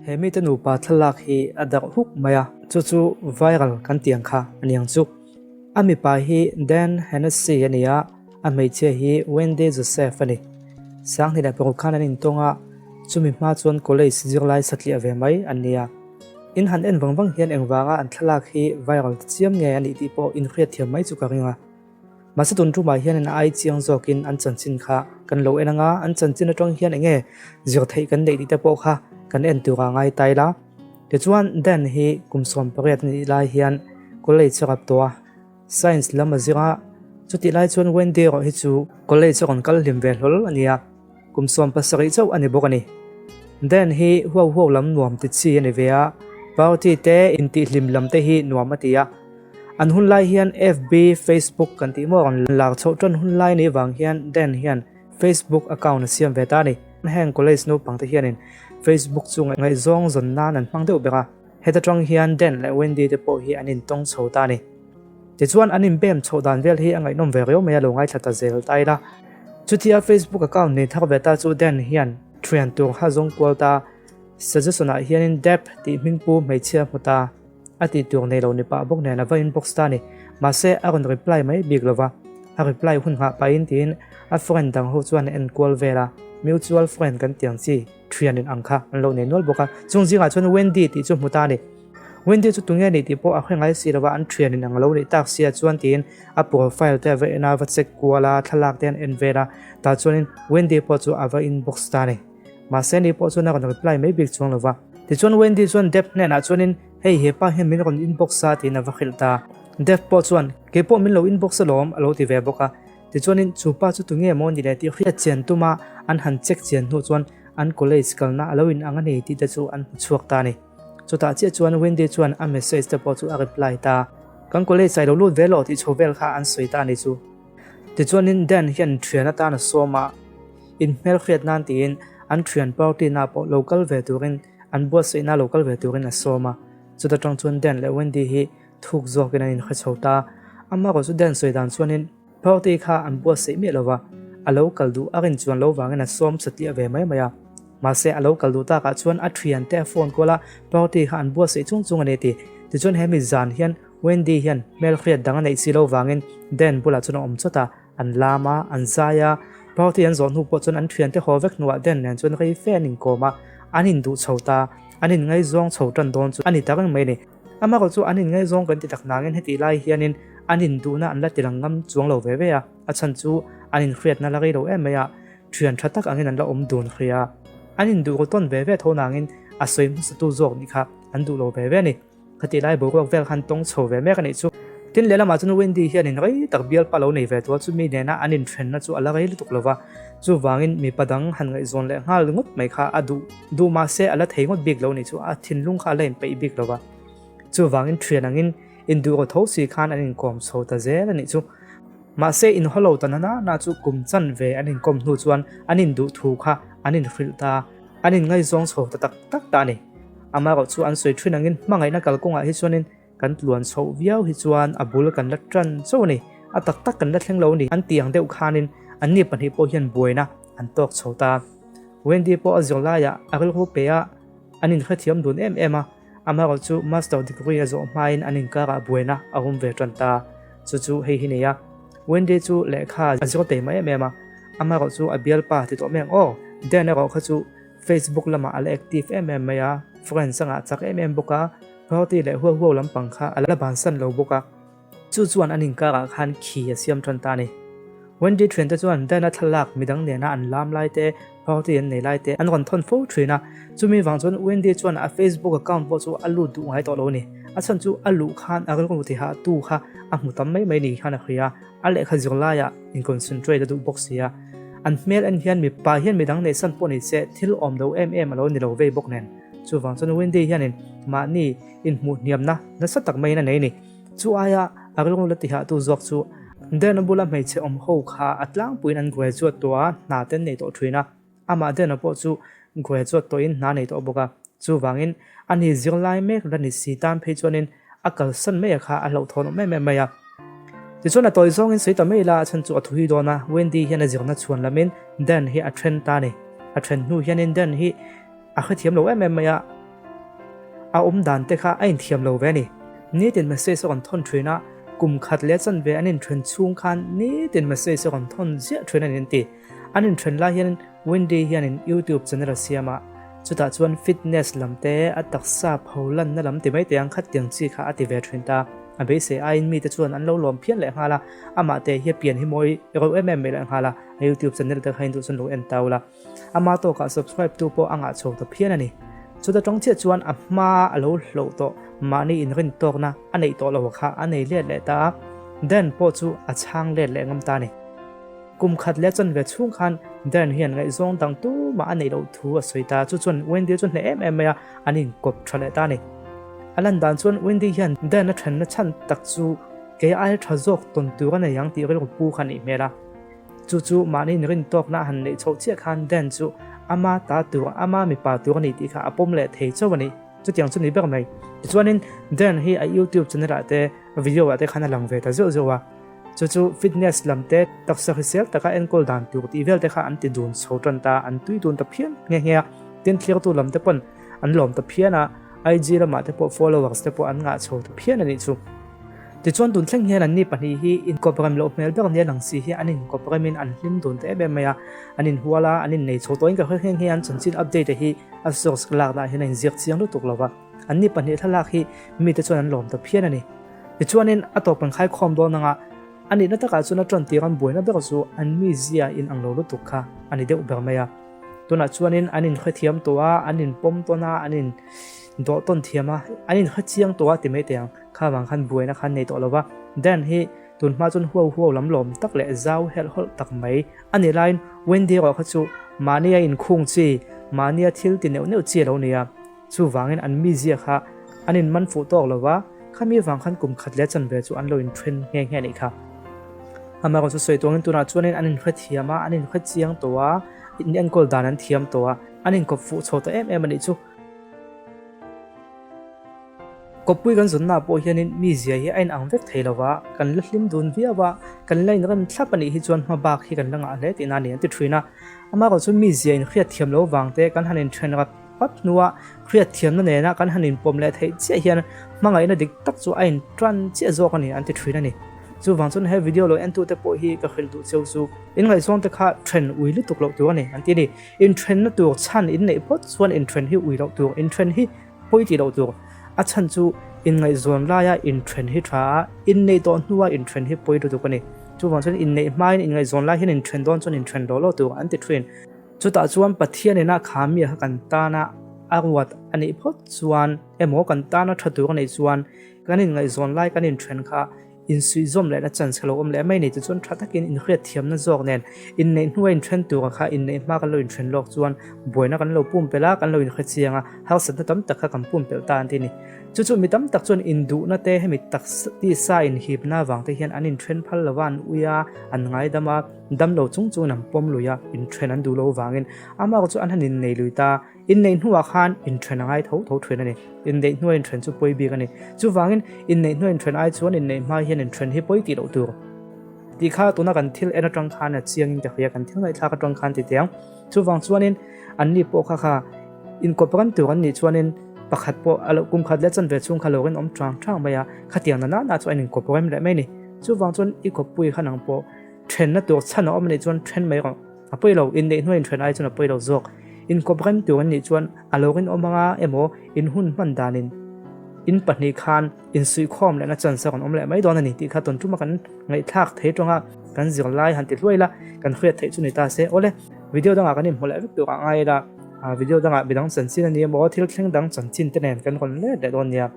He mite nupa thlalak hi a darh huk mai a, chu chu viral kan tih ang kha a ni ang chu. A mipa hi Dan Hennessy a ni a, a hmeichhia hi Wendy Joseph a ni. Sanghnih leh paruk khan an intawng a, chumi hma chuan college zirlai satliah ve mai an ni a. In han en vang vang hian engvanga an thlalak hi viral ta chiam nge a nih tih pawh inhriatthiam mai chu ka ring a. Mahse tun tumah hian an ai chiang zawkin an chanchin kha kan lo en anga, an chanchin atang hian enge zir theih kan neih tih te pawh kha kan en turah ngai ta ila. Tichuan Dan hi kum 18 a nih lai hian college a rap tawh a, science lam a zir a, chutih lai chuan Wendy erawh hi chu college a rawn kal hlim ve hlawl a nia. Kum 17 chauh a ni bawk a ni. Dan hi huau huau lam nuam ti chi a ni ve a, party te intihhlim lam te hi nuam a ti a. An hun lai hian FB, Facebook kan tih maw rawn lar chhoh tan hun lai ni vang hian Dan hian Facebook account a siam ve ta a ni. Heng college naupang te hianin Facebook chu ngaihzawng zawn nan an hmang deuh ber a. Heta tang hian Dan leh Wendy te pawh hi an intawng chho ta a ni. Tichuan an inbem chhoh dan vel hi a ngaihnawm ve riau mai a lo ngaithla ta zel ta ila. Chutia Facebook account nei thar ve ta chu Dan hian thian tur kha zawng kual ta. Suggestion ah hianin Deb tih hmingpu hmeichhia hmu ta. A tih tur nei lo ni pah bawk nen a va inbox ta a ni. Mahse a rawn reply mai bik lova. A reply hun nghah pahin tiin a friend dang ho chuan a en kual vel a. Mutual friend kan tih ang chi thian in ang kha an lo nei nual bawk a. Chung zingah chuan Wendy tih chu hmu ta a ni. Wendy chu tunge nih tih pawh a hre ngai si lova an thian in ang lo nih tak sia chuan tiin a profile te a va en a, a va check kual a, thlalak te an en vel a, tah chuanin Wendy pawh chu a va inbox ta a ni. Mahse ni pawh chuan a rawn reply mai bik chuang lova. Tichuan Wendy chuan Deb hnenah chuanin hei hepa hian min rawn inbox a tiin a va hrilh ta. Deb pawh chuan kei pawh min lo inbox alawm a lo ti ve bawk a. Tichuanin chu pa chu tunge maw ni le tih hriat chian tuma an han check chian hnu chuan an college kalna a lo inang a ni tih te chu an hmu chhuak ta a ni. Chutah chiah chuan Wendy chuan a message te pawh chu a reply ta. Kan college ah i lo lut ve lo tih chho vel kha an sawi ta a ni chu. Tichuanin Dan hian thian atan a sawm a, inhmelhriat nan tiin an thian party na pawh lo kal ve turin an buatsaihna lo kal ve turin a sawm a. Chuta tang chuan Dan leh Wendy hi thuk zawkin an inhre chho ta. Amaherawhchu Dan sawi dan chuanin Party kha an buatsaih miah lova, a lo kal duh a rin chuan lo vangin a sawm satliah ve mai mai a. Mahse a lo kal duh takah chuan a thiante a phone kual a, party kha an buatsaih chung chung a ni ti. Tichuan he mi zan hian Wendy hian hmelhriat dang a neih si lo vangin Dan bulah chuan a awm chawt a, an lam a, an zai a. Party an zawh hnu pawh chuan an thiante haw vek hnuah Dan nen chuan rei fe an inkawm a, an induh chho ta, an inngaizawng chho tan dawn chu a ni ta reng mai a ni. Amaherawh chu an inngaizawng kan ti tak nangin hetih lai hianin an induhna an la tilang ngam chuang lo ve ve a, a chhan chu an inhriatna la rei lo em mai a, thian tha tak angin an la awm dun hria. An induh ru tawn ve ve tho nangin a sawi hmasatu zawk nih kha an duh lo ve ve a ni. Khatih lai boruak vel khan tawng chho ve mek a nih chu. Tin lehlamah chuan Wendy hianin rei tak bialpa lo nei ve tawh a, chumi nena an inthenna chu a la rei lutuk lo va, chuvangin mipa dang han ngaihzawn leh nghal ngawt mai kha a duh duh mahse a la thei ngawt bik lo nih chu a thinlung kha a la inpeih bik lo va. Chuvangin thian angin induh rawh tho si khan an inkawm chho ta zel a nih chu. Mahse inhaw lo ta nana na chu kum chan ve an inkawm hnu chuan an induh thu kha an inhrilh ta, an inngaizawng chho ta tak tak ta a ni. Amaherawh chu an sawi thin angin hmangaihna kalkawngah hi chuanin Kan tluan chhoh viau hi chuan a bul kan la tan chauh a ni, a tak tak kan la thleng lo a ni an tih ang deuh khanin anni pahnih pawh hian buaina an tawk chho ta. Wendy pawh a zir laiah a rilru pe a, an inhrethiam dun em em a, amaherawh chu master degree a zawh hmain an inkarah buaina a awm ve tan ta. Chu chu hei hi nei a, Wendy chu lehkha a zir tei mai em em a, amaherawh chu a bialpa ti tawh mai ang aw, Dan erawh kha chu Facebook lamah a la active em em mai a, friends a ngah chak em em bawk a, Party leh huau huau lampang kha a la bansan lo bawk a, chu chuan an inkarah khan khi a siam tan ta a ni. Wendy thiante chuan Dan-a thlalak midang nena an lam lai te, party an nei lai te an rawn thawn fo thin a, chumi vang chuan Wendy chuan a Facebook account pawh chu a lut duh ngai tawh lo a ni. A chhan chu a luh khan a rilru tihah tu kha a hmu tam mai mai ni khan a hria a, a lehkha zir laiah inconcentrate a duh bawk si a. An hmel en hian mipa hian midang neihsan pawh ni se thil awm lo em em a lo ni lo vei bawk nen. Chuvang chuan Wendy hianin mahni inhmuh hniamna nasa tak maiin a nei a ni. Chu aia a rilru la tihahtu zawk chu Dena bula hmeichhe awm ho kha a tlangpuiin an graduate tawh a, hna te an nei tawh thin a. Amah Dena pawh chu graduate tawhin hna a nei tawh bawk a. Chuvangin a ni zirlai mek la ni si tan phei chuanin a kalsan mai a kha a hlauhthawn awm em em mai a. Tichuan a tawi zawngin sawi ta mai ila a chhan chu a thuhi dawn a, Wendy hian a zirna chhuan lamin Dan hi a then ta a ni. A then hnu hianin Dan hi A hrethiam lo em em mai a, A awm dan te kha a inthiam lo ve a ni. Nitin message a rawn thawn thin a, kum khat leh chanve an inthen chhung khan nitin message a rawn thawn ziah thin a ni an ti. An inthen lai hian Wendy hianin YouTube channel a siam a, chutah chuan fitness lam te, a taksa pho lanna lam ti mai te ang khat tiang chi kha a ti ve thin ta. A beisei aiin mite chuan an lo lawm phian leh nghal a, amah te hi a pian hi mawi reuh em em mai leh nghal a, a YouTube channel te kha in duh chuan lo en ta ula. Ama tawkah subscribe tu pawh a ngah chho ta phian a ni. Chuta tawng chiah chuan a hma a lo hloh tawh mahni inrin tawkna a neih tawh lo kha a nei let leh ta a, Dan pawh chu a chhang let leh ngam ta a ni. Kum khat leh chanve chhung khan Dan hian ngaihzawng dang tumah a neih loh thu a sawi ta, chu chuan Wendy chu hneh em em mai a, an inkawp tha leh ta a ni. A lan dan chuan Wendy hian Dan a thenna chhan tak chu kei aia tha zawk tawn tur a nei ang tih rilru pu kha a nih hmel a. Chu chu mahni inrin tawkna a han neih chhoh chiah khan Dan chu ama ta tur, ama mipa tur a ni tih kha a pawm leh thei chauh a ni. Chutiang chu ni ber mai. Tichuanin Dan hi a YouTube channel ah te, video ah te khan a lang ve ta zeuh zeuh a. Chu chu fitness lam te, taksa hrisel taka enkawl dan tur tih vel te kha an ti dun chho tan ta, an tui dun ta phian nghe nghe a. Tin thlirtu lam te pawn an lawm ta phian a, IG lamah te pawh followers te pawh an ngah chho ta phian a nih chu. Tichuan tun thleng hian anni pahnih hi inkawp rem loh hmel ber nia lang si hi an inkawp remin an hlim dun ta em em mai a, an inhual a, an innei chho tawhin ka hre nghe nghe a, an chanchin update hi a source ka lakna ah hian a inziak chiang lutuk lo va, anni pahnih thlalak hi mite chuan an lawm ta phian a ni. Tichuanin a tawp kan khaikhawm dawn anga a nihna takah chuan a ṭan tir an buaina ber chu an mizia inang lo lutuk kha a ni deuh ber mai a. Tunah chuanin an inhrethiam tawh a, an inpawm tawn a, an indawh tawn thiam a, an inhrechiang tawh a ti mai teh ang. Kha vang khan buaina khan nei tawh lo va, Dan hi tun hma chuan huau huau lam lawm tak leh zau helh hawlh tak mai a ni laiin Wendy erawh kha chu mahnia inkhung chi, mahnia thil ti neuh neuh chi a lo ni a, chuvangin an mizia kha an inman fuh tawk lo va, khami vang khan kum khat leh chanve chu an lo inthen nghe nghe a nih kha. Amaherawhchu chu sawi tuangin tunah chuanin an inhrethiam a, an inhrechiang tawh a, in enkawl dan an thiam tawh a, an inkawp fuh chho ta em em a nih chu. Kawppui kan zawnnaah pawh hianin mizia hi a inang vek thei lo va, kan la hlim dun viau a, kan la inrem thlap a nih hi chuan hma bak hi kan la ngah hle tihna a ni an ti thin a. Amaherawh chu mizia inhriat thiam lo vang te kan han inthen rap rap hnua hriat thiamna nena kan han inpawm leh theih chiah hian hmangaihna dik tak chu a intan chiah zawk a ni an ti thin a ni. Chuvang chuan he video lo entute pawh hi ka hrilh duh cheu chu inngaihzawng te kha then ui lutuk loh tur a ni an ti a ni. Inthenna tur chhan inneih phawt chuan inthen hi ui loh tur, inthen hi Pawi tih loh tur, a chhan chu inngaihzawn laia inthen hi tha a, inneih tawh hnua inthen hi pawi lutuk a ni. Chuvang chuan inneih hmain inngaihzawn lai hian inthen dawn chuan inthen lawh lawh tur an ti thin. Chutah chuan Pathian ina kha mi kha kan tana a ruat a nih phawt chuan emaw kan tana tha tur a nih chuan kan inngaihzawn lai kan inthen kha Insuihzawm lehna chance kha lo awm leh mai nei tichuan tha takin inhriat thiamna zawk nen inneih hnua inthen tura kha inneih hma kan lo inthen lawk chuan buaina kan lo pumpelh a, kan lo inhre chiang a, harsatna tam tak kha kan pumpelh ta an ti a ni. Chu chu mi tam tak chuan induhna te hemi taksa tisa inhipna avang te hian an inthen phal lo va, an ui a, an ngaidam a, damlo chung chungin an pawm lui a, inthen an duh lo avangin amaherawhchu chu an han innei lui ta. Inneih hnuah khan inthen a ngai tho tho thin a ni. Inneih hnua inthen chu pawi bik a ni. Chuvangin inneih hnua inthen ai chuan inneih hma hian inthen hi pawi tih loh tur. Tih kha tuna kan thil en atang khan a chiangin ka hria, kan thil ngaihthlak atang khan ti teh ang. Chuvang chuanin anni pawh kha kha inkawp ran tur an nih chuanin pakhat pawh a lo kum khat leh chanve chhung kha lo rinawm chang chang mai a, khatiang na nana chu a inkawp rem leh mai a ni. Chuvang chuan i kawppui kha nang pawh thenna tur chhan a awm a nih chuan then mai rawh. A pawi lo, inneih hnuai inthen ai chuan a pawi lo zawk. Inkawp rem tur an nih chuan a lo rinawm anga emaw in hun hman danin in pahnih khan insuihkhawm lehna chance a rawn awm leh mai dawn a ni tih kha tawn tuma kan ngaihthlak thei tawnga kan zirlai han ti hluai la kan hriat theih chu ni ta se. Awle, video dangah kan inhmu leh vek tur ah ngai ila, video dangah midang chanchin a ni emaw thil thleng dang chanchin te nen kan rawn let leh dawn nia.